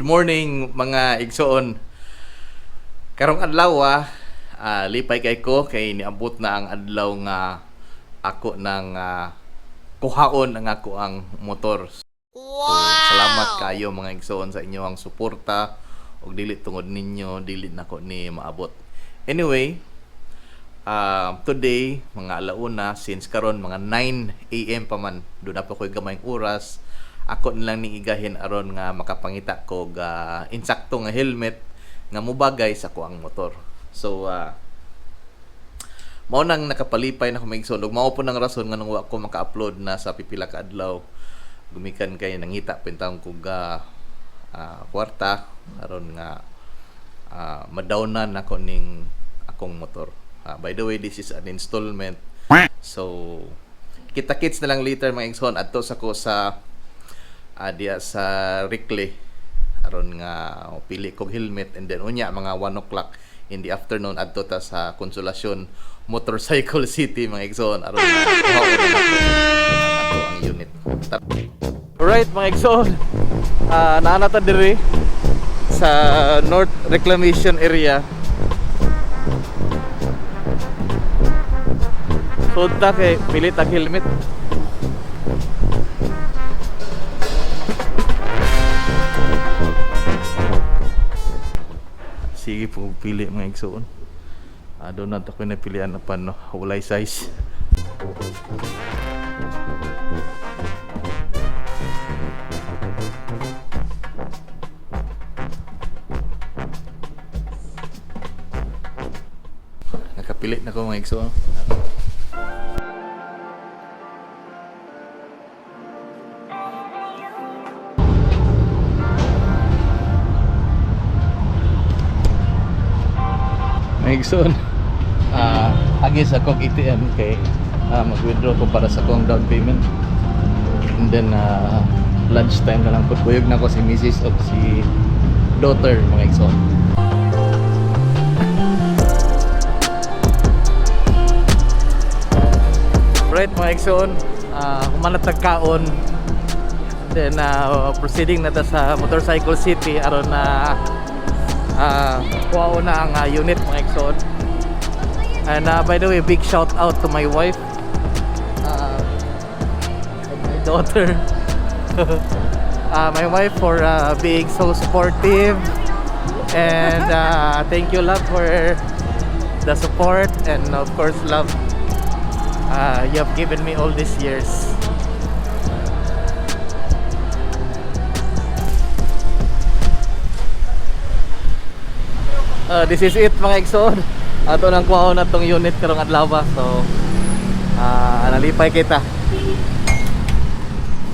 Morning, mga igsoon. Karong adlaw lipay kay ko kay niabot na ang adlaw nga ako nang kuhaon ang ako ang motor. So, salamat kayo, mga igsoon, sa inyo ang suporta ug dili tungod ninyo dili nako ni maabot. Anyway, today mga alauna, since karon mga 9 AM pa man, duna pa ko'y gamayng oras, ako nilang ning igahin aron nga makapangita ko og insakto nga helmet nga mobagay sa akoang motor. So mao nang nakapalipay na ko, mga igsoon, ug mao po nang rason nga nung wa ko maka-upload na sa pipila ka adlaw gumikan kay nangita pintang kog kwarta aron nga madawnan nako ning akong motor. By the way, this is an installment. So kita-kits na lang later, mga igsoon, adto sa ko sa diya sa Ricle aron nga pili kog helmet, and then unya mga 1 o'clock in the afternoon adto ta sa Consolacion Motorcycle City, mga igsoon, aron nga kuhaon na nako ang ato ang unit. Alright, mga igsoon, naa na ta diri sa North Reclamation Area. So ta kay pili tag helmet. Sige po, pili, mga igsoon. Doon na ako napilian na pa, no? Walay size. Nakapili na ko, mga igsoon. Mga igsoon, agi sa kog ATM kay mag-withdraw ko para sa akong down payment. And then lunch time na lang po. Kuyog na ko si Mrs. ug si daughter, mga igsoon. Right, mga igsoon, human na tag kaon. Then proceeding na ta sa Motorcycle City aron na kuhaon na ang unit, mga igsoon. And by the way, big shout out to my wife and my daughter. My wife for being so supportive and thank you, love, for the support and of course love you have given me all these years. This is it, mga igsoon. Ato nang kuhaon na tong unit karong adlaw. So nalipay kita.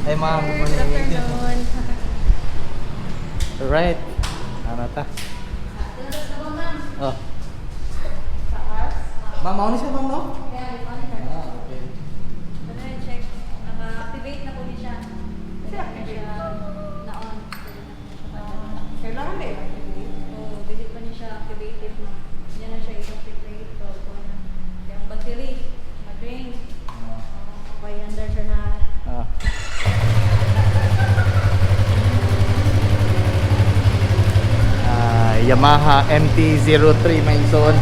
Hey ma'am, good Good morning. afternoon. Alright. Ano ta? Oh. Ma'am, mao ni siya, ma'am, no? Ah, okay. Check. Naka-activate na po ni siya. Pwede na siya na-on. Pwede na po siya padala. Kailangan ba i-activate? So, dili pa niya siya activated, ma'am. Hindi na siya i-activate. So, kung ano. Kaya ang battery, ma-drain. Okay, under siya na. Ah. Ah, Yamaha MT-03, mga igsoon.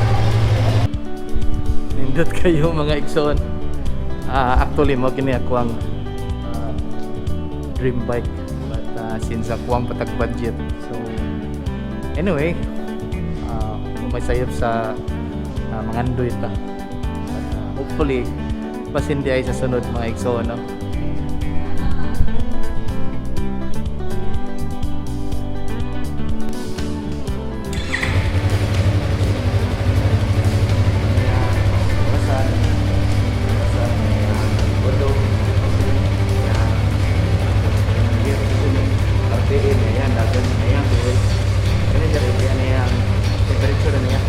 Nindot kayo, mga igsoon. Actually mao kini ako ang dream bike. But since ako ang patag budget. So anyway, may sayop sa mangandoy ta. But hopefully basin di ay sa sunod, mga igsoon, no? Basan. Basan. Odong. Yan. RTM, ayan, dagan, ayan, fuel. Ganun siya, ayan, ayan. Temperature na niya.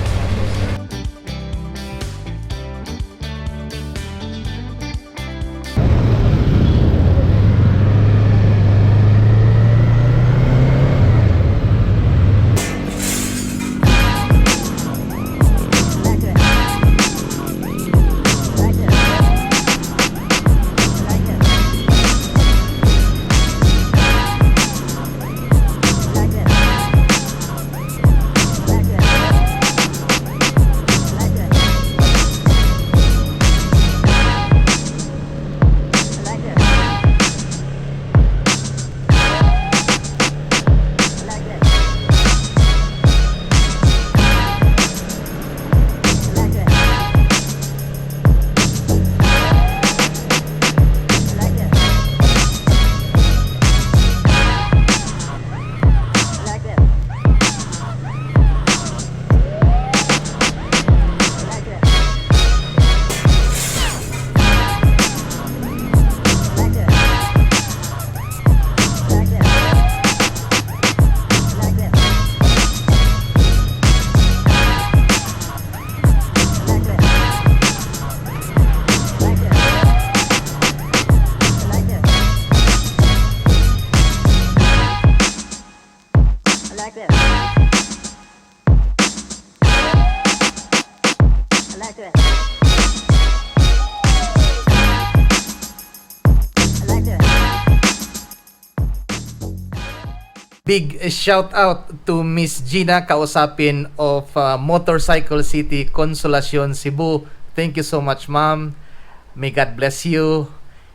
Like this. I like this. Big shout out to Miss Gina Kausapin of Motorcycle City, Consolacion, Cebu. Thank you so much, ma'am. May God bless you.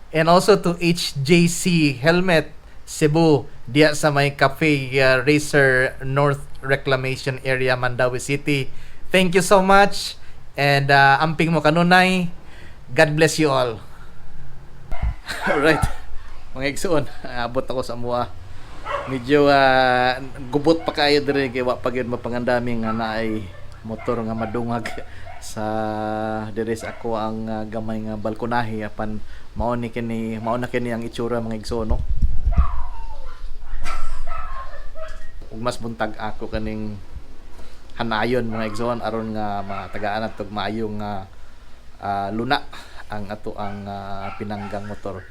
And also to HJC Helmet Cebu, diya sa may Cafe Racer North Reclamation Area, Mandaue City. Thank you so much. And amping mo kanunay. God bless you all. Alright. Mga igsoon, abot ako sa mua. Medyo gubot pa kayo diri kay wa pa gyud mapangandami nga naay motor nga madungag sa diri sa ako ang gamay nga balkonahe, apan mao na kini ang itsura, mga igsoon, no. Ug mas buntag ako kaning hanayon, mga igsoon, aron nga matagaan natog maayo nga luna ang ato ang pinanggang motor.